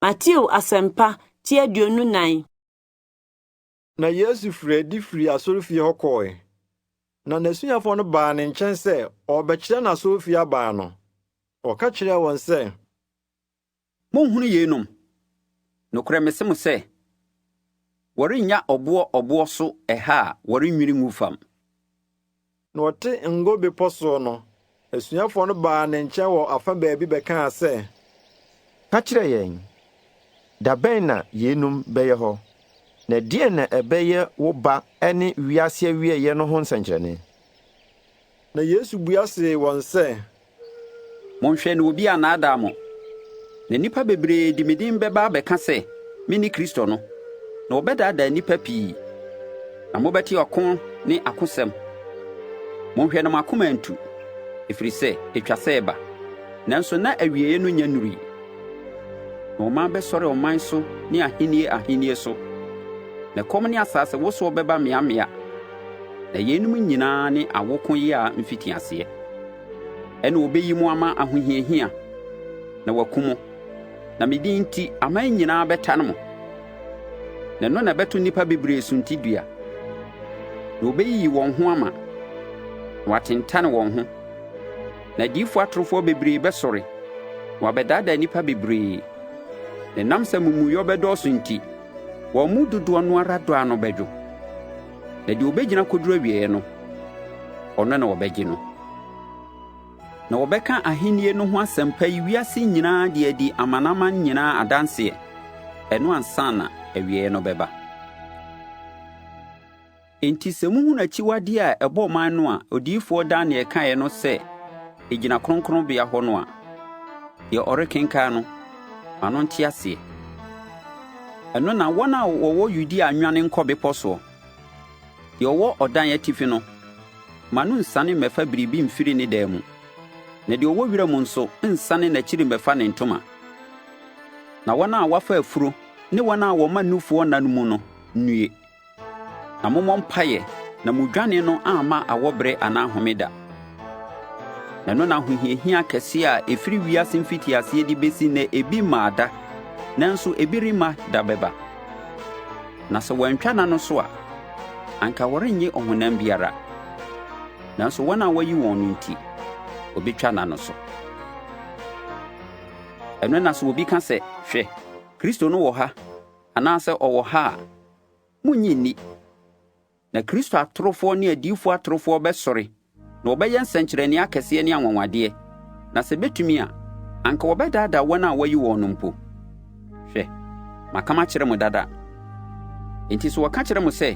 Mateo Asɛmpa ti 24. Na Yesu firii adi firii asɔrefie hɔ kɔe, na n'asuafoɔ no baa ne nkyɛn sɛ ɔrebɛkyerɛ no asɔrefie aban no. Ɔka kyerɛɛ wɔn sɛ, Monhunu yeinom? Nokorɛ mese mo sɛ, wɔrennya ɔboɔ ɔboɔ so ɛha a wɔrennwiri ngu fam. Na ɔte Ngo Bepɔ soɔ no, asuafoɔ no baa ne nkyɛn wɔ afa baabi bɛkaa sɛ, Ka kyerɛ yɛn, da bɛn na yeinom bɛyɛ hɔ, na ɛdeɛn na ɛbɛyɛ wo ba ne wiase awieeɛ no ho nsɛnkyerɛnne? Na Yesu bua see wɔn sɛ, Monhwɛ na obi annaadaa mo. Na nnipa bebree de me din bɛba abɛka sɛ, 'Mene Kristo no,' na wɔbɛdaadaa nnipa pii. Na mobɛte ɔko ne akosɛm. Monhwɛ na mo akoma antu, ɛfiri sɛ ɛtwa sɛ ɛba, nanso na awieeɛ no nnya nnurui. Na ɔman bɛsɔre ɔman so ne ahennie ahennie so, na ɛkɔm ne asasewosoɔ bɛba mmeammea, na yeinom nyinaa ne awoko yea mfitiaseɛ. Ɛnna wɔbɛyi mo ama ahohiahia, na wɔaku mo, na me din nti aman nyinaa bɛtane mo. Na ɛno na ɛbɛto nnipa bebree suntidua. Na wɔbɛyiyi wɔn ho ama, na wɔatentane wɔn ho. Na adiyifoɔ atorofoɔ bebree bɛsɔre, na wɔabɛdaadaa nnipa bebree. Na ɛnam sɛ amumuyɔ bɛdɔɔso nti, wɔn mu dodoɔ no ara dɔ ano bɛdwo. Na deɛ ɔbɛgyina kɔduru awieeɛ no, ɔno na wɔbɛgye no. Na wɔbɛka ahennie no ho asɛmpa yi wiase nyinaa de adi amanaman nyinaa adanseɛ, ɛno ansa na awieeɛ no bɛba. Enti sɛ mohunu akyiwadeɛ a ɛbɔ ɔman no a odiyifoɔ Daniel kaeɛ no sɛ ɛgyina kronkronbea hɔ no a, deɛ ɔrekenkan no, ma no nte aseɛ. Ɛno na wɔn a wɔwɔ Yudea nnwane nkɔ bepɔ soɔ. Deɛ ɔwɔ ɔdan atifi no, mma no nsiane mmɛfa biribi mfiri ne dan mu, na deɛ ɔwɔ wiram nso nnsane n'akyiri mmɛfa ne ntoma. Na wɔn a wɔafa afuro ne wɔn a wɔma nufoɔ nna no mu no nnue. Na mommɔ mpaeɛ na mo dwane no amma awɔberɛ anaa homeda. Na ɛno na ahohiahia kɛseɛ a ɛfiri wiase mfitiaseɛ de bɛsi nnɛ ebi mmaa da, nanso ebi remma da bɛba. Na sɛ wɔantwa nna no so a, anka wɔrennye ɔhonam biara. Nanso wɔn a wɔayi wɔn no nti, wɔbɛtwa nna no so. Ɛno na sɛ obi ka sɛ, Hwɛ, Kristo no wɔ ha, anaasɛ ɔwɔ ha a, munnye nni. Na Kristo atorofoɔ ne adiyifoɔ atorofoɔ bɛsɔre na wɔbɛyɛ nsɛnkyerɛnne akɛseɛ ne anwanwadeɛ, na sɛ ɛbɛtumi a, anka wɔbɛdaadaa wɔn a wɔayi wɔn no mpo. Hwɛ, maka makyerɛ mo dada. Enti sɛ wɔka kyerɛ mo sɛ,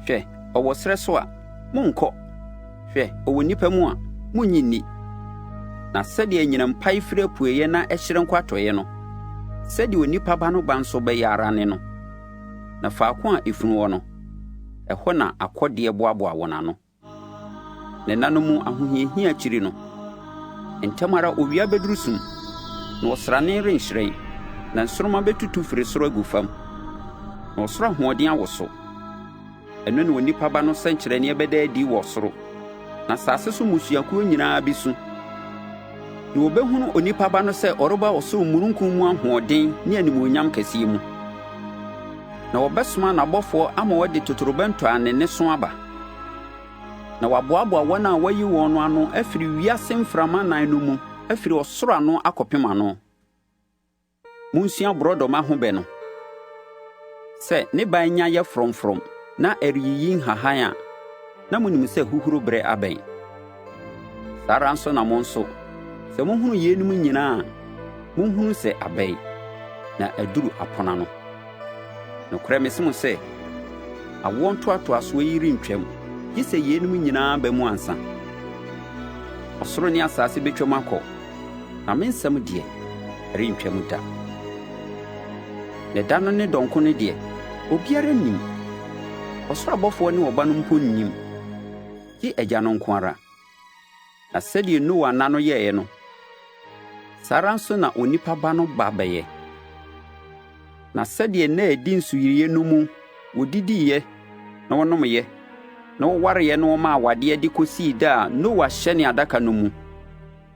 'Hwɛ, ɔwɔ serɛ so' a, monnkɔ. Hwɛ, ɔwɔ nnipa mu a, munnye nni. Na sɛdeɛ anyinam pae firi apueeɛ na ɛhyerɛn kɔ atɔeɛ no, sɛdeɛ Onipa Ba no ba nso bɛyɛ ara ne no. Na faako a efunu wɔ no, ɛhɔ na akɔdeɛ boaboa wɔn ano. Na nna no mu ahohiahia akyiri no, ntɛm ara owia bɛduru sum, na ɔsrane renhyerɛn, na nsoromma bɛtutu firi soro agu fam, na ɔsoro ahoɔden awoso. Ɛno na Onipa Ba no sɛnkyerɛnneɛ bɛda adi wɔ soro, na asase so mmusuakuo nyinaa bɛsu. Na wɔbɛhunu Onipa Ba no sɛ ɔreba ɔsoro mununkum mu ahoɔden ne animuonyam kɛseɛ mu. Na wɔbɛsoma n'abɔfoɔ ama wɔde totorobɛnto a ne nne so aba, na wɔaboaboa wɔn a wɔayi wɔn no ano afiri wiase mframa nan no mu, afiri ɔsoro ano akɔpem ano. Monsua borɔdɔma ho bɛ no. Sɛ ne ban nya yɛ frɔmfrɔm na ɛreyiyi nhahan a, na munim sɛ huhuro bere abɛn. Saa ara nso na mo nso, sɛ muhunu yeinom nyinaa a, munhunu sɛ abɛn, na aduru apon ano. Nokorɛ mese mo sɛ, awoɔ ntoatoasoɔ yi rentwam, gye sɛ yeinom nyinaa ba mu ansa. Ɔsoro ne asase bɛtwam akɔ, na me nsɛm deɛ, ɛrentwam da. Na da no ne dɔn ko no deɛ, obiara nnim, ɔsoro abɔfoɔ ne Ɔba no mpo nnim, gye Agya no nko ara. Na sɛdeɛ Noa nna no yɛeɛ no, saa ara nso na Onipa Ba no ba bɛyɛ. Na sɛdeɛ nna a ɛdi nsuyire no mu wɔdidiiɛ na wɔnomeeɛ, na wɔwareeɛ na wɔmaa awadeɛ de kɔsii da a Noa hyɛnee adaka no mu,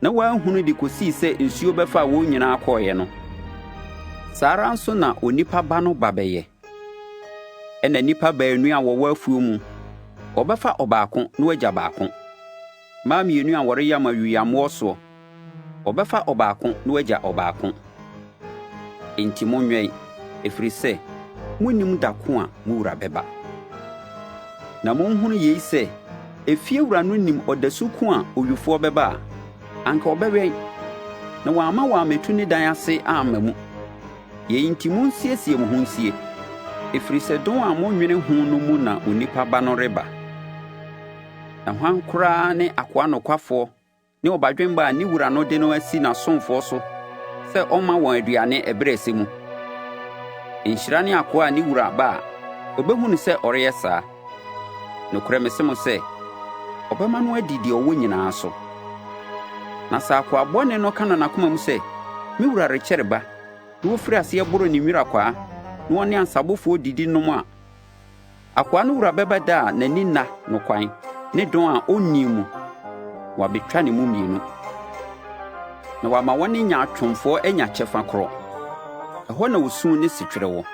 na wɔanhunu de kɔsii sɛ nsuo bɛfaa wɔn nyinaa kɔeɛ no, Saa ara nso na Onipa Ba no ba bɛyɛ. Ɛnna nnipa baanu a wɔwɔ afuo mu, wɔbɛfa ɔbaako na wɔagya baako. Mmaa mmienu a wɔreyam awiyammoɔ soɔ, wɔbɛfa ɔbaako na wɔagya ɔbaako. Enti monwɛn, ɛfiri sɛ monnim da ko a mo wura bɛba. Na monhunu yei sɛ, efiewura no nim ɔdasu ko a owifoɔ bɛba a, anka ɔbɛwɛn, na wamma wɔammɛtu ne dan ase amma mu. Yei nti monsiesie mo ho nsie, ɛfiri sɛ dɔn a monnwene ho no mu na Onipa Ba no reba. Na hwan koraa ne akoa nokwafoɔ ne ɔbadwemma a ne wura no de no asi n'asomfoɔ so sɛ ɔmma wɔn aduane ɛberɛ a ɛsɛ mu? Nhyira ne akoa a ne wura ba a, ɔbɛhu no sɛ ɔreyɛ saa. Nokorɛ mese mo sɛ, ɔbɛma no adi deɛ ɔwɔ nyinaa so. Na sɛ akoa bɔne no ka no n'akoma mu sɛ, 'Me wura rekyɛre ba, na ɔfiri aseɛ boro ne nwirakwaa, na ɔne ansabofoɔ didi nom a, akoa no wura bɛba da a n'ani nna no kwan ne dɔn a ɔnnim mu, na wabɛtwa ne mu mmienu, na wama wɔne nyaatwomfoɔ anya kyɛfa korɔ. Ɛhɔ na osu ne setwerɛ wɔ.